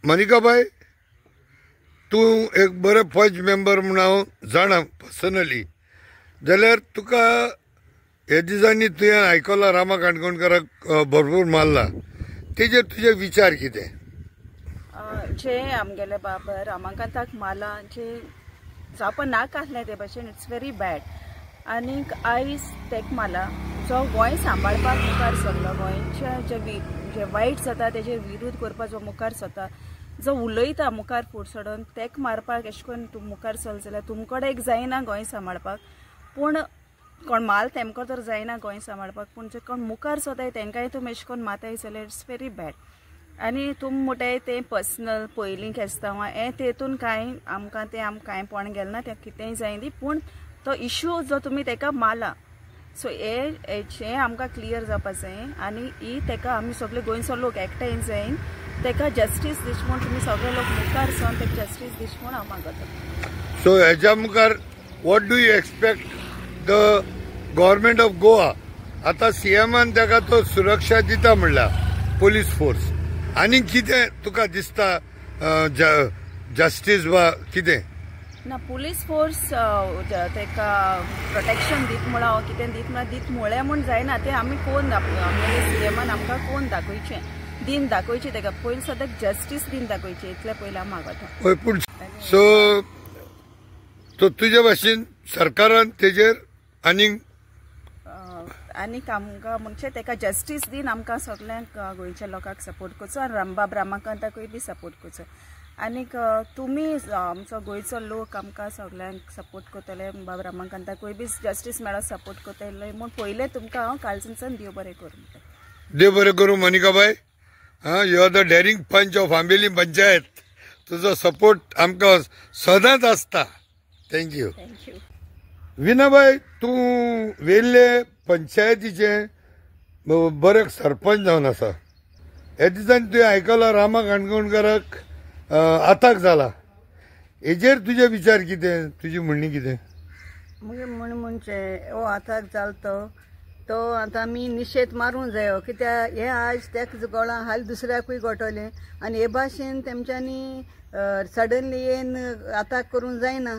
मनिकाबाय, तूं एक बरें पंच मेंबर म्हूण हांव जाणा पर्सनली, जाल्यार तुका हे दिसांनी तुवें आयकलां रामा काणकोणकाराक भरपूर मारला, तेजेर तुजे विचार कितें? जे आमगेले बाबा रामाकांताक मारला जे जावपा नाका आसलें ते भाशेन, it's very bad. आनीक आयज तेक मारला जो गोंय सांबाळपाक मुखार सरलो, गोंयचे जे वायट जाता तेजेर विरोध करपाक जो मुखार सरता, जो उलयता मुखार फुडें सडोन, तेक मारपाक एशें करून तूं मुखार सरलो जाल्यार तुमकडे एक जायना गोंय सांबाळपाक. पूण कोण माल तेमकां तर जायना गोंय सांबाळपाक, पूण जे कोण मुखार सरताय तेंकांय तूं एशें करून मारताय जाल्यार it's very bad. आनी तुम म्हणटाय तें पर्सनल पयलीं खेस्तांवां हें तेतून कांय आमकां तें आमकां कांय पळोवंक गेलें ना, तें कितेंय जायना, पूण तो इशू जो तुमी तेका मारला सो हें आमकां क्लियर जावपा जाय. आनी ही तेका आमी सगळे गोंयचो लोक एकठांय जायन तेका जस्टीस दिश म्हूण तुमी सगळे लोक मुखार सरून तेका जस्टीस दिश म्हूण हांव मागता. सो हेज्या मुखार what do you expect the government of Goa? आतां सीएमान तेका तो सुरक्षा दिता म्हणल्या पोलीस फोर्स, आनी कितें तुका दिसता जस्टीस वा कितें? ना, पुलीस फोर्स तेका प्रोटेक्शन दीत म्हळां वा कितें दीत म्हळ्यार दीत म्हळें म्हूण जायना, तें आमी कोण आमगेले सीएमान आमकां कोण दाखयचें, दिन दाखयचें तेका पयलीं सद्याक जस्टीस दिन दाखयचें, इतलें पयलीं हांव मागता. हय, पूण सो तो तुजे भाशेन सरकारान तेजेर आनीक आनीक आमकां म्हणजे तेका जस्टीस दिन आमकां सगल्यांक गोंयच्या लोकांक सपोर्ट करचो आनी रामबाब रामाकांताकूय बी सपोर्ट करचो. आनीक तुमी आमचो गोंयचो लोक आमकां सगल्यांक सपोर्ट करतले, बाब रामाकांताकूय बी जस्टीस मेळत सपोर्ट करतले म्हूण पयलें तुमकां हांव कालच्यान देव बरें करूं. देव बरें करूं मनिकाबाय. You are the daring panch of Ambelim panchayat, तुजो सपोर्ट आमकां सदांच आसता. Thank you. Thank you. विनाबाय, तूं वेल्ले पंचायतीचें बरें सरपंच जावन आसा, हे दिसांनी तुवें आयकलां रामा काणकोणकाराक आताक जाला, हेजेर तुजे विचार कितें, तुजी म्हणणी कितें? मुगे म्हण म्हणचे हो आताक जालो तो तो आतां आमी निशेध मारूंक जायो, कित्याक हें आज तेका गोळां हाल दुसऱ्याकूय गोटोलें आनी हे भाशेन तेमच्यांनी सडनली येन आताक करूंक जायना.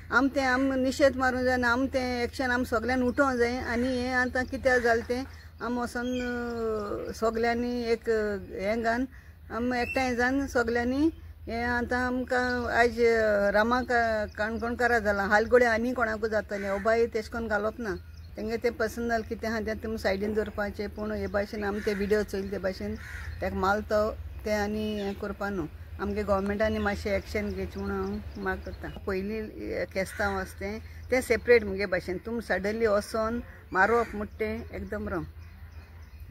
आम तें आम निशेध मारूंक जायना, आम तें एक्शन आम सगल्यांनी उठोवंक जाय. आनी हें आतां कित्याक जालें तें आम वचोन सगल्यांनी एक हें घालून आम एकठांय जावन सगल्यांनी हें आतां आमकां आयज रामा काणकोणकारा जालां, हालगोडे आनी कोणाकूय जातलें. हो बाय तेश कोन्न घालप ना, तेंगे तें पर्सनल कितें आहा तें तुमी सायडीन दवरपाचें, पूण हे भाशेन आमी ते विडियो चोयले ते भाशेन तेका मारलो तें आनी हें करपा न्हू. आमगे गोवोरमेंटांनी मातशें एक्शन घेवचें म्हूण हांव माग करता. पयलीं केस्तांव आसा तें तें सेपरेट मुगे भाशेन, तुमी सडनली वचोन मारप म्हणटा तें एकदम रॉंग.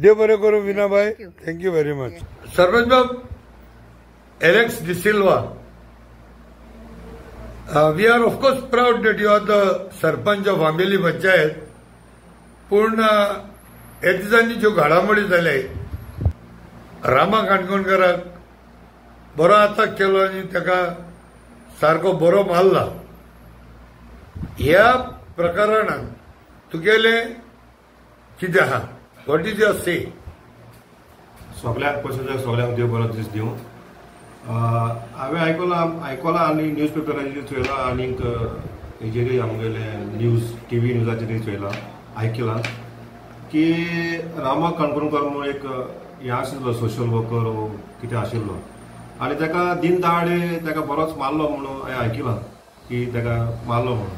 देव बरें करूं विनाबाय, thank you very much. Sarpanch बाब Alex D'Silva, we are of course proud that you are the sarpanch of Ambeli panchayat, पूण हे दिसांनी ज्यो घडामोडी जाल्या, रामा काणकोणकाराक बरो आताक केलो आनी ताका सारको बरो मारला, ह्या प्रकरणान तुगेलें कितें आहा, what is your से? सगल्यांक पयशे सगल्यांक देव बरो दीस दिवं. हांवें आयकलां आनी न्यूज पेपराचेर चोयलां आनीक हेजेरूय आमगेले न्यूज टीव्ही न्यूजाचेरूय चोयलां आयकलां की रामा काणकोणकर म्हूण एक हें आशिल्लो सोशल वर्कर कितें आशिल्लो आनी ताका दिन दहाडे ताका बरोच मारलो म्हणून हांवें आयकलां की ताका मारलो म्हणून.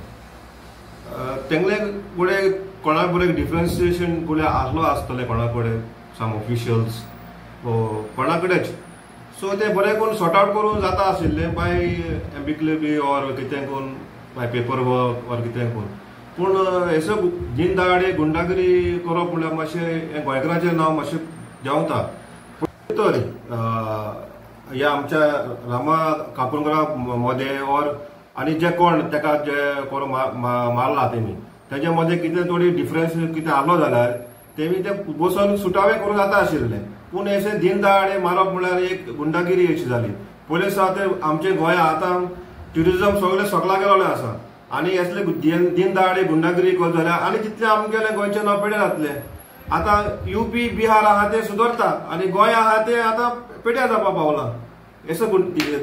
तेंगले कडेन कोणा बरें डिफरन्सिएशन कडेन आसलो आसतलें कोणा कडेन सम ऑफिशियल्स कोणा कडेच, सो ते बरें करून सॉर्ट आवट करून जाता आशिल्लें बाय एम्बिकली ऑर कितें करून बाय पेपर वर्क ऑर कितें करून. पूण हेसो दिन दहाडे गुंडागिरी करप म्हणल्यार मातशें गोंयकाराचें नांव मातशें देंवता. तर ह्या आमच्या रामा काणकोणकारा मदें ऑर आनी जे कोण ताका जे कोण मारला तेमी तेजे मदें कितें थोडी डिफरन्स कितें आसलो जाल्यार तेमी ते बसून सुटावे करूं जाता आशिल्लें. पूण अशें दिन दहाडे मारप म्हणल्यार एक गुंडागिरी अशी जाली. पयलीं आसा ते आमच्या गोंया आतां ट्युरिजम सगळें सकला गेलोलें आसा आनी असले दिन दहाडे गुंडागिरी करत जाल्यार आनी तितलें आमगेलें गोंयचें नांव पेडे जातलें. आतां युपी बिहार आहा ते सुदरता आनी गोंय आहा ते आतां पेट्या जावपा पावलां. येसो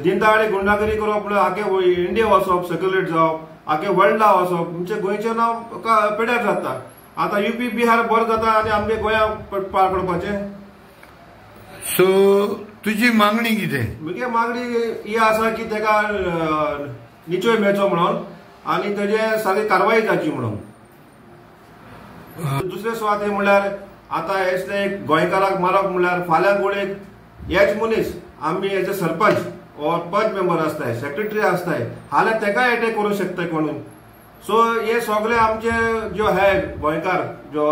दिनदहाडे गुंडागिरी करप म्हणल्यार आखे इंडिया वचप, सर्क्युलेट जावप, आखे वर्ल्डा वचप, म्हणजे गोंयचें नांव पेड्यार जाता. आतां युपी बिहार बरें जाता आनी आमगे गोंया पार पडपाचें. सो तुजी मागणी कितें? म्हगे मागणी ही आसा की तेका निचोय मेळचो म्हणून आनी तेजे सारकी कारवाई जावची म्हणून. दुसरे सुवाते म्हणल्यार आतां असले गोंयकाराक मारप म्हणल्यार फाल्यां गोळेक हेच मनीस आमी एज अ सरपंच और पंच मेंबर आसताय, सेक्रेटरी आसताय, हाल्यार तेकाय एटॅक करूंक शकता कोणून. सो हे सगळे आमचे ज्यो हे गोंयकार जो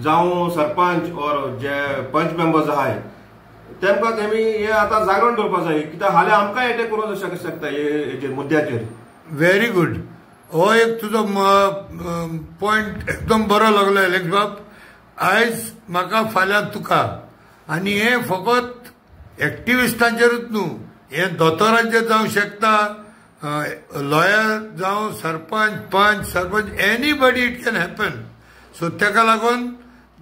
जावं सरपंच और जे पंच मेंबर्स आहाय तेमकां तेमी हे आतां जागरण दवरपा जाय, कित्याक हाल्यार आमकां एटॅक करूंक शकता हे मुद्द्याचेर. व्हेरी गुड, हो एक तुजो पॉयंट एकदम बरो लागलो एलेक्स बाब. आयज म्हाका फाल्यां तुका, आनी हें फकत एक्टिविस्टांचेरूच न्हू, हें दोतोरांचेर जावंक शकता, लॉयर जावं, सरपंच, पंच, sarpanch, anybody it can happen. So तेका लागून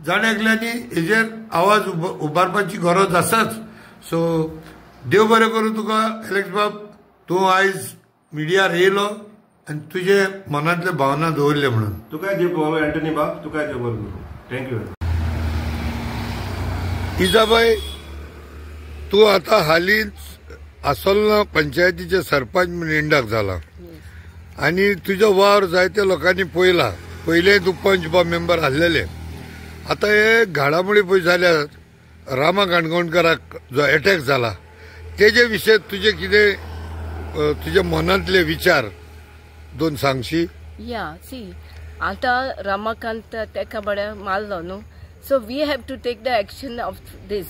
जाण एकल्यांनी हेजेर आवाज उबारपाची गरज आसाच. सो देव बरें करूं तुका एलेक्स बाब, तूं आयज मिडियार येयलो आनी तुजे मनांतले भावना दवरले म्हणून. तुका देव बरो एंटनी बाब, तुका देव बरो करूं. Thank you. इजाबाय, तूं आतां हालींच आसोलना पंचायतीचे सरपंच म्हूण इंडाक जाला आनी तुजो वावर जायत्या लोकांनी पळयला. पयलें तूं पंच बा मेंबर आसलेले. आतां हे घडामोडी पळय जाल्यार रामा काणकोणकाराक जो एटॅक जाला तेजे विशय तुजे कितें तुज्या मनांतले विचार दोन सांगशी? या सी आतां रमाकांत तेका बरें मारलो न्हू, so we have to take the action of this.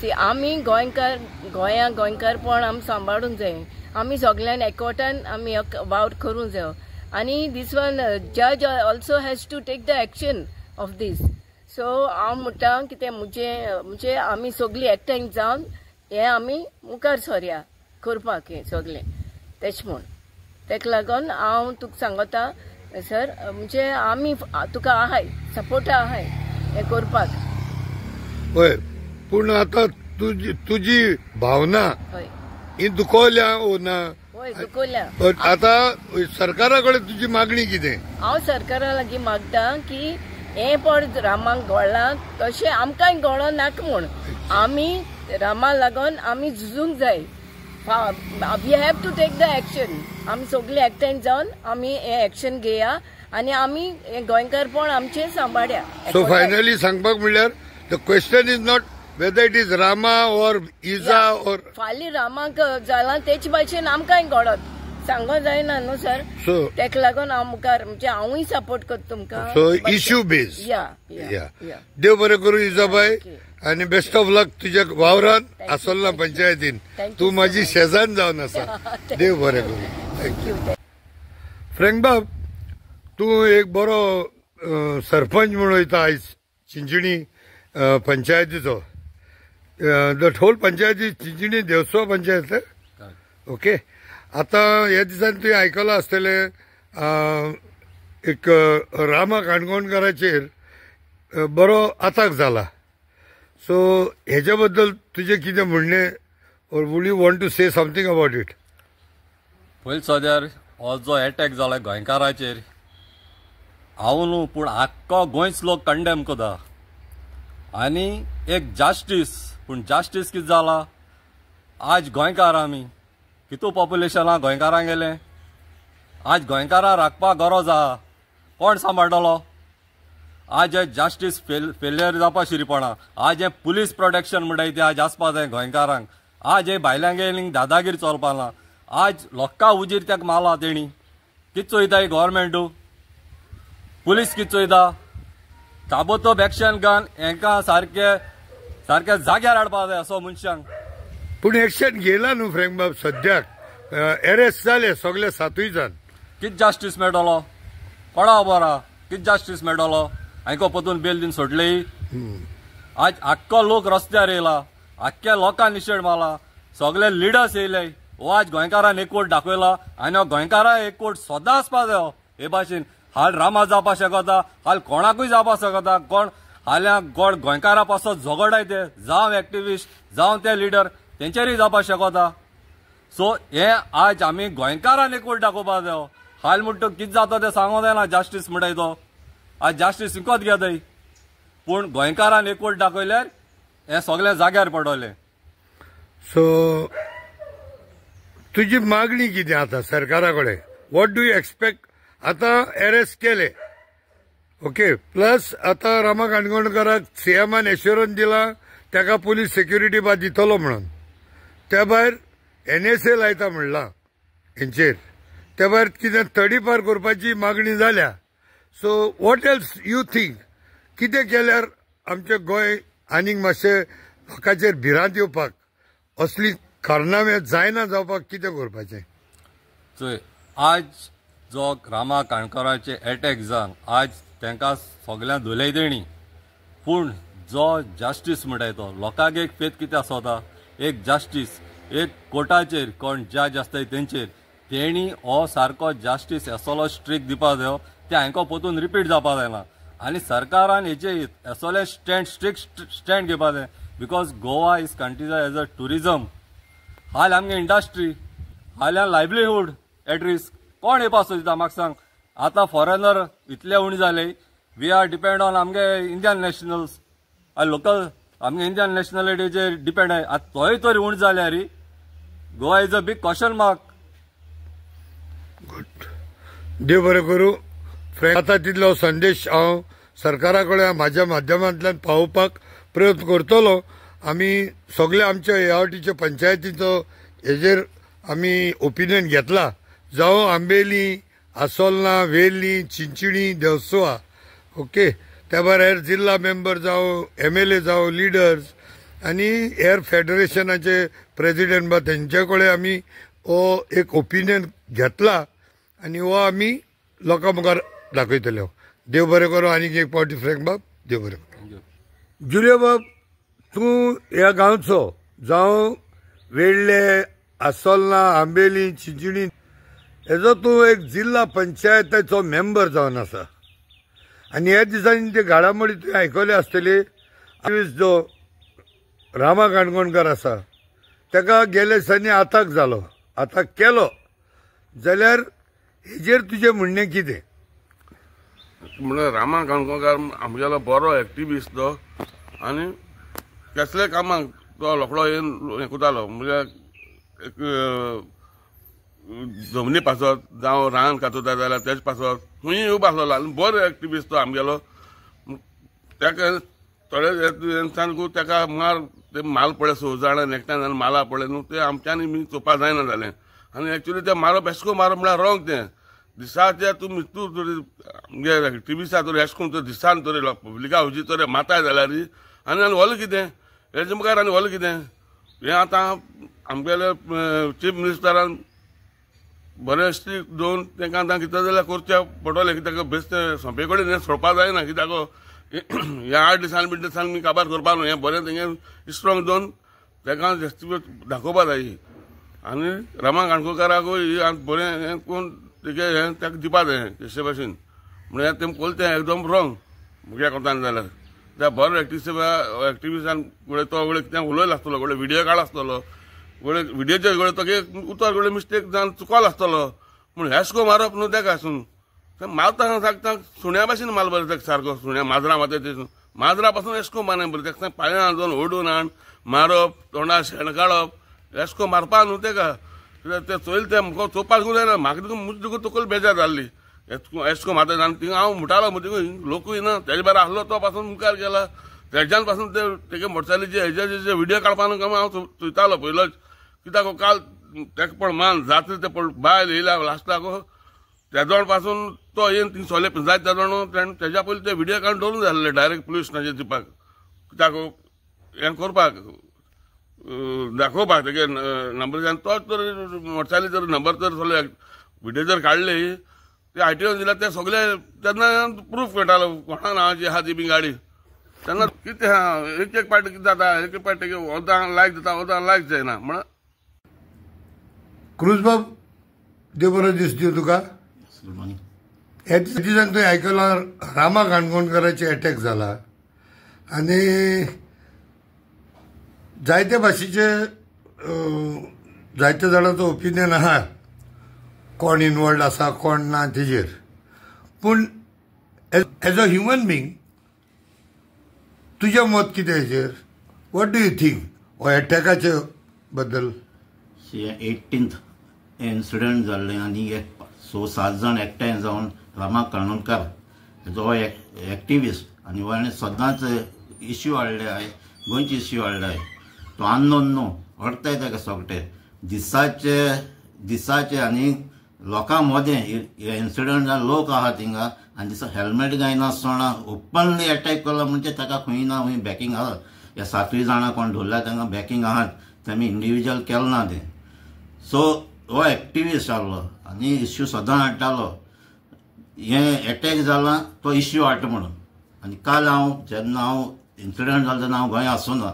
See आमी गोंयकार, गोंया गोंयकारपण आमी सांबाळूंक जाय, आमी सगळ्यान एकवटान आमी वावर करूंक जायो. आनी this one जज also has to take the action of this. So हांव म्हणटा कितें म्हणजे आमी सगळीं एकठांय जावन हें आमी मुखार सरया करपाक हें सगळें. तेश म्हूण तेका लागून हांव तुका सांगता सर, म्हणजे आमी तुका आहाय सपोर्ट आहाय हें करपाक. हय, पूण आतां तुजी भावना ही दुखवल्या ओ ना? हय, दुखवल्या. आतां सरकारा कडेन तुजी मागणी कितें? हांव सरकारा लागीं मागता की हें पड रामाक गोळ्ळां तशें आमकांय गोळो नाका म्हूण आमी रामा लागून आमी झुजूंक जाय. We have to take the action. आमी सगळीं एकठांय जावन आमी हें एक्शन घेया आनी आमी गोंयकारपण आमचें सांबाळया. सो फायनली सांगपाक म्हणल्यार the question is not whether it is Rama or Iza or फाल्यां रामाक जालां तेच भाशेन आमकांय घडत सांगो जायना न्हू सर. तेका लागून हांव मुखार म्हणजे हांवूय सपोर्ट करता तुमकां. सो इश्यू बेज. या या देव बरें करूं इजाबाय आनी बेस्ट ऑफ लक तुज्या वावरान आसोलना पंचायतीन. तूं म्हाजी शेजान जावन आसा. देव बरें करूं. Thank you. Frank बाब, तूं एक बरो सरपंच म्हूण वयता आयज Chinchani पंचायतीचो. The whole panchayat Chinchinim Devaswom panchayat. Okay, आतां ह्या दिसांनी तुवें आयकलां आसतलें एक रामा काणकोणकाराचेर बरो आताक जाला. सो हेच्या बद्दल तुजें कितें म्हणणें or would you want to say something about it? पयलीं सद्यार हो जो एटॅक जाला गोंयकाराचेर हांव न्हू पूण आख्खो गोंयच लोक कंडेम करता. आनी एक जास्टीस, पूण जास्टीस कितें जाला आज गोंयकार आमी कितू पॉप्युलेशन आहा गोंयकारांक गेलें, आज गोंयकारां राखपाक गरज आहा, कोण सांबाळटलो? आज हे जास्टीस फेलियर जावपा शिरीपणा. आज हे पुलीस प्रोटेक्शन म्हणटाय ते आज आसपा जाय गोंयकारांक. आज हे भायल्यांक दादागिरी चलपा ना. आज लोकां उजीर तेका मारला तेणी. कितें चोयता ही गव्हर्मेंटू? पुलीस कितें चोयता? ताबोतोब एक्शन घेवन हेंकां सारके सारके जाग्यार हाडपा जाय असो मनशांक. पूण एक्शन घेयला न्हू फ्रँक बाब, सद्याक एरेस्ट जाले सगळे 7 जाण. कितें जास्टीस मेळटलो? कोणा खबर आहा कितें जास्टीस मेळटलो? हांकां परतून बेल दिवन सोडले. आज आख्खो लोक रस्त्यार येयला, आख्ख्या लोकांक निशेड मारला, सगळे लिडर्स येयले. हो आज गोंयकारान एकवट दाखयला आनी हो गोंयकारां एकवट सदां आसपा जाय. हे भाशेन हाल रामा जावपा शकता, हाल कोणाकूय जावपा शकता. कोण हाल्या गोड गोंयकारा पासत झगडाय ते जावं एक्टिविस्ट जावं ते लिडर तेंचेरूय जावपाक शकता. सो हे आज आमी गोंयकारान एकवट दाखोवपा जायो. हाल म्हणटा कितें जाता तें सांगो जायना. जास्टीस म्हणटाय तो आज जास्टीस विकत घेताय, पूण गोंयकारान एकवट दाखयल्यार हें सगळें जाग्यार पडटलें. सो तुजी मागणी कितें आतां सरकारा कडेन? What do you expect? आतां एरेस्ट केले, ओके, प्लस आतां रामा काणकोणकाराक सीएमान एश्योरन्स दिला ताका पुलीस सेक्युरिटी बा दितलो म्हणून, त्या भायर एनएसए लायता म्हणलां हेंचेर, त्या भायर कितें तडीपार करपाची मागणी जाल्या. So what else you think कितें केल्यार आमचें गोंय आनीक मातशें लोकांचेर भिरांत येवपाक, असली कारनामे जायना जावपाक कितें करपाचें? चोय, आज जो रामा काणकोणकाराचे एटॅक जावन आज तांकां सगळ्यांक धुलय देणी, पूण जो जास्टीस म्हणटाय तो लोकांक एक फेत कितें आसता, एक जास्टीस एक कोर्टाचेर कोण जज आसताय तेंचेर, तेणी हो सारको जास्टीस असलो स्ट्रीक दिवपा जायो, ते हांकां परतून रिपीट जावपा जायना. आनी सरकारान हेचे असले स्टँड स्ट्रिक्ट स्टँड घेवपा जाय, because Goa is considered as a tourism. हाल आमगे इंडस्ट्री, हाल्या लायवलीहूड एट रिस्क. कोण येवपा सोदिता म्हाका सांग? आतां फॉरेनर इतले उणे जाले, we are depend on आमगे इंडियन नॅशनल्स, लोकल आमगे इंडियन नॅशनलिटीचेर डिपेंड आहे. आतां तोय तरी उणे जाल्यार Goa is a big question mark. Good, देव बरें करूं. आतां तितलो संदेश हांव सरकारा कडेन म्हाज्या माध्यमांतल्यान पावोवपाक प्रयत्न करतलो. आमी सगळे आमच्या ह्या वाटीच्या पंचायतीचो हेजेर आमी ओपिनियन घेतला, जावं आंबेली, आसोलना, वेर्ली, चिंचणी, देवसोआ, ओके, त्या भायर हेर जिल्ला मेंबर जावं, एमएलए जावं, लिडर्स आनी हेर फेडरेशनाचे प्रेजिडेंट बा तेंचे कडेन आमी हो एक ओपिनियन घेतला आनी हो आमी लोकां मुखार दाखयतले. देव बरें करूं. आनीक एक पावटी फ्रेंक बाब, देव बरें करूं. जुलियो बाब, तूं ह्या गांवचो, जावं वेर्ले, आसोलना, आंबेली, चिंचणी हेजो तूं एक जिल्ला पंचायतीचो मेंबर जावन आसा आनी ह्या दिसांनी ते घडामोडी तुवें आयकले आसतली. जो रामा काणकोणकार आसा ताका गेल्या दिसांनी आताक जालो, आताक केलो, जाल्यार हेजेर तुजें म्हणणें कितें? म्हणल्यार रामा काणकोणकार आमगेलो बरो एक्टिविस्ट तो, आनी कसल्या कामाक तो रोखडो येवन हें करतालो. म्हणजे एक जमनी पासत जावं रान कातता जाल्यार तेज पासत खंय येवपा आसलेलो आनी बरो एक्टिविस्ट तो आमगेलो. ताका थोडे इंसान ताका मार ते माल पळय 6 जाणां एकट्यान माला पळय न्हू, ते आमच्यांनी बी चोवपा जायना जालें. आनी एक्चुली ते मारप एशको मारप म्हळ्यार रॉंग. तें दिसाचे तुमी तूं तरी आमगे एक्टिविस्टा तरी एश कोन्न तर दिसान तरी पब्लिका हुजी तरी माताय जाल्यार आनी आनी व्हडलें कितें हेजे मुखार आनी व्हडलें कितें हें आतां आमगेले चीफ मिनिस्टरान बरें स्ट्रीक दवरून तांकां आतां कितें जाल्यार करचें पडटलें. कित्याक बेश्टें सोंपे कडेन हें सोडपा जायना, कित्याक ह्या 8 दिसांनी 8 दिसांनी काबार करपा न्हू. हें बरें तेंगे स्ट्रोंग दवरून तांकां जास्ती दाखोवपा जाय. आनी रामा काणकोणकाराकूय बरें हें कोण तेगे हें ताका दिवपा जाय कशे भाशेन. म्हणल्यार तें पयलें तें एकदम रॉंग म्हज्या कोतान जाल्यार. त्या बरो एक्टिविस्टान घडये तो घडये कितें उलयलो आसतलो, घडये विडियो काडलो आसतलो, घडये विडियोचेर घडये तो उतर घडये मिस्टेक जावन चुकोलो आसतलो. पूण हेस्को मारप न्हू तेका आसून मारता सांगता सुण्या भाशेन माल बरें ताका सारको सुण्या माजरां मारता ते माजरा पासून एस्को मारना बरें ताका पांयां जावन ओडून हाड मारप, तोंडा शेण काडप, एस्को मारपा न्हू तेका. ते चोयलें तें म्हाका चोवपाक जायना, म्हाका देखून मुज देखून तकली बेजार जाल्ली. एस्को मारता आनी थिंगा हांव म्हणटालो म्हजे लोकूय ना तेजे बारा आसलो तो पासून मुखार गेला. तेज्यान पासून ते तेगे मोटरसायकलीचे हेजे विडियो काडपा न्हू हांव चोयतालो पयलोच. कित्याक काल तेका पण मान जाता ते पण बायल येयल्या लास्टाक तेजोण पासून तो येवन थिंग सोले जायत तेजोण तेज्या पयलीं ते विडियो काडून दवरून जाल्ले डायरेक्ट पुलीस स्टेशनाचेर दिवपाक, कित्याक हें करपाक दाखोवपाक तेगे नंबर. तोच तर मोटरसायकली जर नंबर तर सगळे विडियो जर काडले ते आरटीओन दिल्यार ते सगळे तेन्ना प्रूफ मेळटालो कोणा नांवाची आहा ती बी गाडी. तेन्ना कितें आहा एक एक पार्टी कितें जाता, एक एक पार्टी वदां लायक जाता वदां लायक जायना. म्हण क्रुजबाब, देव बरो दीस दिवं तुका. ह्या दिसान तुवें आयकलां रामा काणकोणकाराचे एटॅक जाला आनी जायते भाशेचे जायते जाणांचो ओपिनियन आहा कोण इनवॉल्ड आसा कोण ना तेजेर, पूण एज अ ह्युमन बींग तुजें मत कितें हेजेर? What do you think हो एटॅकाचे बद्दल? 18th incident जाल्लें आनी एक 6-7 जाण एकठांय जावन रामा काणकोणकार जो एक्टिविस्ट आनी ताणें सदांच इश्यू हाडले आहे, गोंयचे इश्यू हाडले आहे, तो अननोन न्हू, अडताय ताका सगळे दिसाचे दिसाचे आनी लोकां मदें इन्सिडंट लोक आहा थिंगा आनी दिसा हेल्मेट घायनासतना ओपनली एटॅक केलो म्हणजे ताका खंय ना खंय बॅकींग आहा. ह्या 7 जाणां कोण धरल्या तांकां बॅकींग आहात, तेमी इंडिविज्युअल केलें ना तें. सो हो एक्टिविस्ट आहलो आनी इश्यू सदां हाडटालो, हें एटॅक जाला तो इश्यू हाडटा म्हणून. आनी काल हांव जेन्ना हांव इन्सिडंट जालो तेन्ना हांव गोंया आसूना,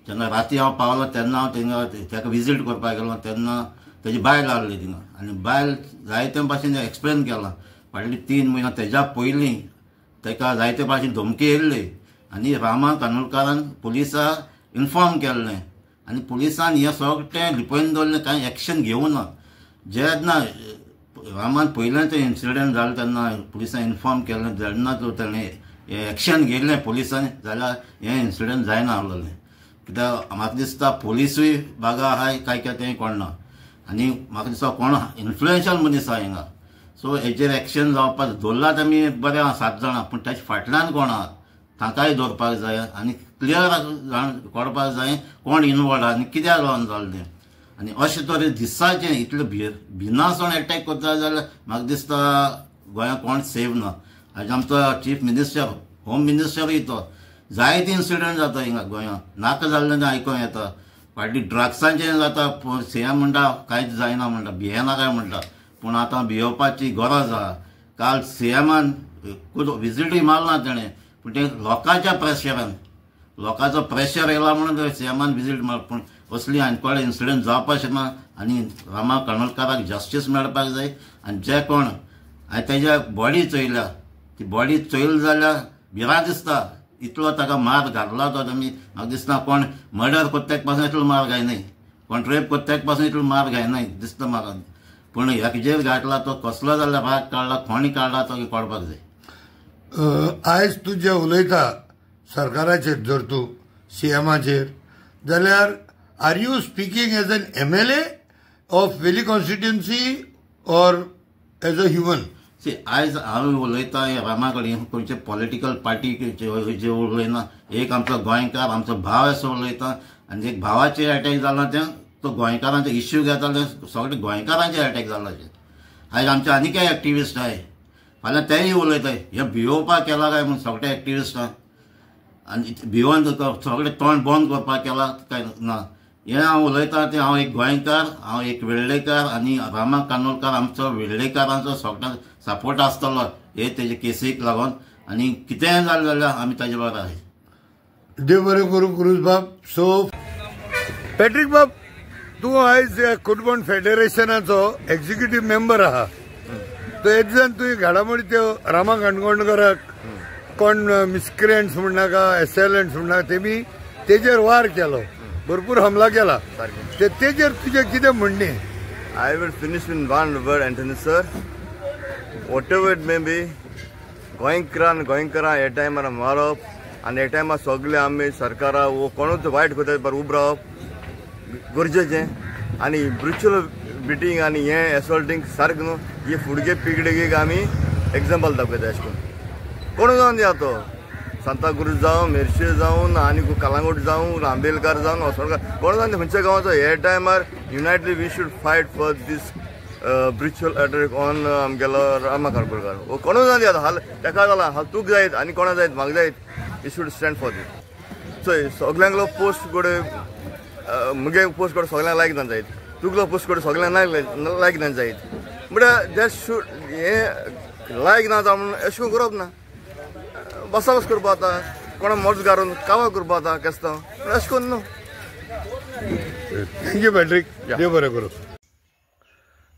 जेन्ना राती हांव पावलो तेन्ना हांव थिंगा ताका विजीट करपाक गेलो तेन्ना तेजी बायल आहली थिंगा आनी बायल जायते भाशेन एक्सप्लेन केलां फाटली 3 म्हयना तेज्या पयलीं ताका जायते भाशेन धमकी येयल्ली आनी रामा कानोलकारान पुलिसाक इन्फॉर्म केल्लें आनी पुलिसान हें सगळें लिपयन दवरलें, कांय एक्शन घेवना. जेन्ना रामान पयलें तें इन्सिडंट जालें तेन्ना पुलिसान इन्फॉर्म केल्लें, जेन्ना ताणें एक्शन घेयल्लें पुलिसांनी जाल्यार हें इन्सिडंट जायना आहलें. कित्याक म्हाका दिसता पुलिसूय बागा आहाय काय काय तें कोण ना आनी म्हाका दिसता कोण इन्फ्लुएन्शियल मनीस आहा हिंगा. सो हेजेर एक्शन जावपाक दवरलां तेमी बरें आहा 7 जाणां, पूण ताच्या फाटल्यान कोण आहा तांकांय दवरपाक जाय आनी क्लियर कळपाक जाय कोण इनवॉल्व आहा आनी कित्याक लागून जालें तें. आनी अशें तरेन दिसाचें इतलें भिनासतना एटॅक करता जाल्यार म्हाका दिसता गोंयांत कोण सेफ ना. आयज आमचो चीफ मिनिस्टर, होम मिनिस्टरूय तो जायते इन्सिडंट जाता हिंगा गोंयांत, नाका जाल्लें तें आयकोंक येता. फाटली ड्रग्सांचें जाता, सीएम म्हणटा कांयच जायना म्हणटा, भियेना काय म्हणटा, पूण आतां भियोवपाची गरज आहा. काल सीएमान विजिटूय मारला तेणें, पूण तें लोकांच्या प्रेशरान, लोकांचो प्रेशर येयला म्हणून सीएमान विजीट मार, पूण असली आनी कोण इन्सिडंट जावपाक शकना. आनी रामा काणोलकाराक जस्टीस मेळपाक जाय आनी जे कोण आनी तेज्या बॉडी चोयल्या, ती बॉडी चोयली जाल्यार भिरांत दिसता, इतलो ताका मार घातला तो तेमी म्हाका दिसना कोण मर्डर कोत्त्याक पासून इतलो मार घायनाय, कोण रेप कोत्त्याक पासून इतलो मार घायनाय दिसता म्हाका. पूण हेजेर घातला तो कसलो जाल्यार राग काडला, कोणी काडला तो कळपाक जाय. आयज तूं जें उलयता सरकाराचेर, जर तूं सीएमाचेर जाल्यार are you speaking as an MLA of Veli constituency or as a human? See आयज हांव उलयता रामा कडेन खंयचे पॉलिटिकल पार्टी उलयना, एक आमचो गोंयकार आमचो भाव असो उलयता आनी एक भावाचेर एटॅक जाला तें तो गोंयकारांचो इश्यू घेता, सगळे गोंयकारांचेर एटॅक जाला. आयज आमचे आनी काय एक्टिविस्ट आहाय, फाल्यां तेय उलयता हे भियोवपाक केला काय म्हूण सगळे एक्टिविस्टांक आनी भियोवन सगळे तोंड बंद करपाक केला काय ना. हें हांव उलयता तें हांव एक गोंयकार, हांव एक वेर्लेकार आनी रामा कानोलकार आमचो वेर्लेकारांचो सगळ्यांक सपोर्ट आसतलो हे तेजे केसीक लागून आनी कितेंय जालें जाल्यार आमी ताजे बरोबर आहाय. देव बरें करूं क्रूज बाब. सो पॅट्रीक बाब, तूं आयज कुटबण फेडरेशनाचो एक्झिक्युटीव मेंबर आहा, तो हे दिसान तुवें घडामोडी त्यो रामा काणकोणकाराक कोण मिसक्रियंट्स म्हणनाका, एसेलंट्स म्हणनाका, तेमी तेजेर वार केलो, भरपूर हमला केला, तेजेर तुजें कितें म्हणणें? I will finish in one word, Anthony sir. Whatever it may be, गोंयकारान गोंयकारां हे टायमार मारप आनी हे टायमार सगळे आमी सरकारा वो कोणूच वायट करता बरें उब रावप गरजेचें. आनी ब्रुचल बिटींग आनी हें एसॉल्टींग सारकें न्हू, ही फुडगे पिगडेक आमी एग्जाम्पल दाखयता. अशें करून कोण जावन दिया तो सांताक्रूज जावं, मेरशे जावं, आनी कलांगूट जावं, आंबेलकार जावं, असोळकार कोण जावन खंयच्या गांवाचो हे टायमार unitedly we should fight for this brutal attack on आमगेलो रामा काणकोणकार. हो कोणूय जावन दिया हाल तेका जाला, हाल तुका जायत आनी कोणा जायत म्हाका जायत, we should stand for this. चोय सगल्यांकलो पोस्ट कोडे मुगे पोस्ट कोडे सगल्यांक लायक ना जायत, तुगलो पोस्ट कोडे सगल्यांक लायक ना जायत, म्हळ्यार that should हें लायक ना जावं म्हणून अशें करून करप ना, बसाबस करपा जाता, कोणा मोर्च घालून कामां करपा जाता केस्तांव, अशें करून न्हू. Thank you Patrick, देव बरें करूं.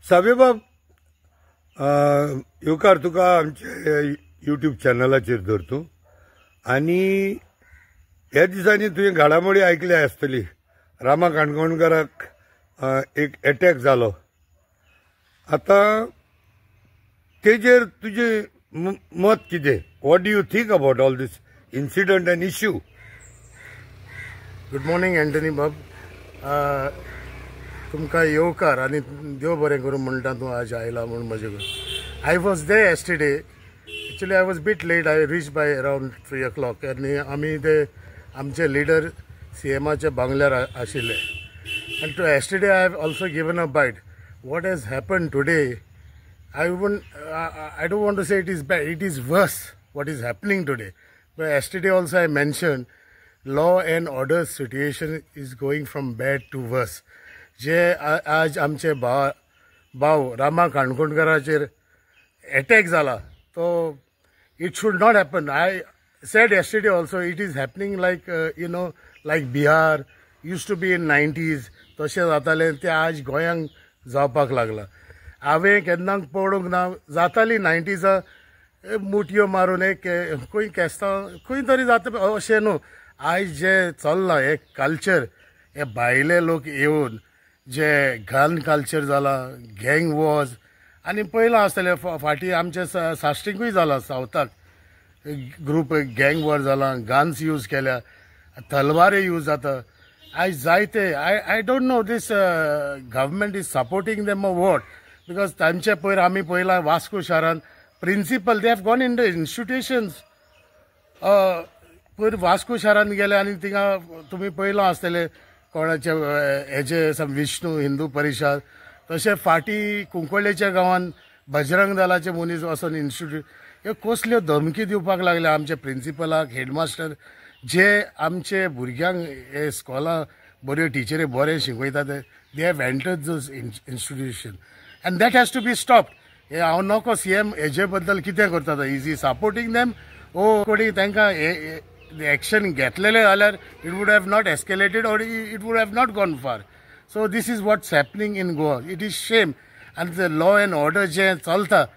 साबेबाब, येवकार तुका आमच्या यूट्यूब चॅनलाचेर धर तूं आनी ह्या दिसांनी तुवें घडामोडी आयकल्या आसतली. रामा काणकोणकाराक एक एटॅक जालो. आतां तेजेर तुजें मत कितें? What do you think about all this incident and issue? Good morning Antony बाब, तुमकां येवकार आनी देव बरें करूं म्हणटा तूं आज आयला म्हूण म्हजे कडेन. I was there yesterday. Actually I was bit late. I reach by around 3 o'clock. आनी आमी ते आमचे लिडर सीएमाच्या बांगल्यार आशिल्ले. आनी to yesterday I have also given a bite. What has happen today, I don't want to say it is bad, it is worse what is happening today. But yesterday also I mentioned law and order situation is going from bad to worse. जे आज आमचे भाव रामा काणकोणकाराचेर attack जाला तो it should not happen. I said yesterday also it is happening like you know like Bihar used to be in 90s तशें जातालें तें आज गोंयांक जावपाक लागलां. हांवें केन्ना पळोवंक ना, जाताली 90s मुठयो मारून एक खंय केस्तांव खंय तरी जाता अशें न्हू. आयज जें चल्लां हें कल्चर, हे भायले लोक येवन जे गन कल्चर जालां, गँग वॉर्स. आनी पयलां आसतलें फाटीं आमच्या साश्टीकूय जालां, सावथाक ग्रूप गँग वॉर जालां, गन्स यूज केल्या, तलवारी यूज जाता. आयज जायते I don't know this government is supporting them or what, because तांचे पयर आमी पळयलां वास्को शारान principal they have gone in the institutions. पयर वास्को शारान गेले आनी थिंगा तुमी पळयलां आसतलें कोणाचे हेजे सम विष्णू हिंदू परिशद, तशें फाटीं कुंकळ्ळेच्या गांवान बजरंग दलाचे मनीस वचोन इन्स्टिट्यूट ह्यो कसल्यो धमकी दिवपाक लागले आमच्या प्रिंसिपलाक, हेडमास्टर, जे आमचे भुरग्यांक हे स्कॉलां बऱ्यो टिचरी बरें शिकयतात, they have entered those institution and that has to be stopped. हे हांव नको सीएम हेजे बद्दल कितें करता, is he supporting them ओ कोणी तांकां एक्शन घेतलेलें जाल्यार it would have not escalated or it would have not gone far. So this is what's happening in Goa. It is shame. आनी ते लॉ एंड ऑर्डर जें चलता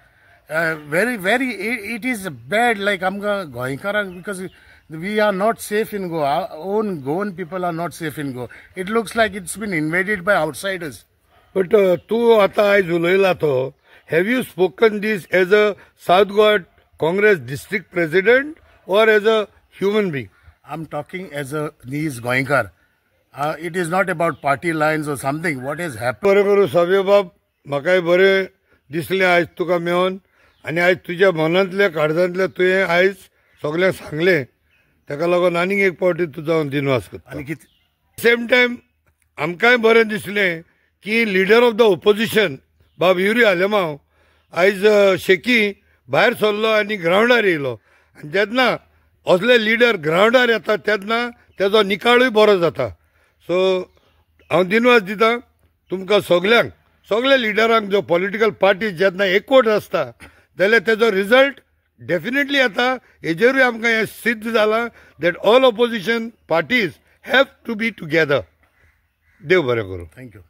very very it is bad. Like आमकां गोंयकारांक because we are not safe in Goa. Our own Goan people are not safe in Goa. It looks like it's been invaded by outsiders. But तूं आतां आयज उलयला तो, have you spoken this as a South Goa Congress district president or as a human being? I am talking as a नीज गोंयकार. It is not about party lines or something. What has happen. बरें करूं सावयो बाब, म्हाकाय बरें दिसलें आयज तुका मेळोन आनी आयज तुज्या मनांतल्या काळजांतल्या तुवें आयज सगळ्यांक सांगलें, ताका लागून आनीक एक फावटी तुजो हांव दिनवास करता. आनी सेम टायम आमकांय बरें दिसलें की लिडर ऑफ the opposition बाब युरी आलेमांव आयज शेकी भायर सरलो आनी ग्रावंडार येयलो. आनी जेन्ना असले लिडर ग्रावंडार येता तेन्ना तेजो निकाळूय बरो जाता. सो हांव दिनवास दिता तुमकां सगल्यांक, सगल्या लिडरांक जो पॉलिटिकल पार्टी जेन्ना एकवट आसता जाल्यार तेजो रिजल्ट डेफिनेटली येता. हेजेरूय आमकां हें सिद्ध जालां that all opposition parties have to be together. देव बरें करूं. Thank you.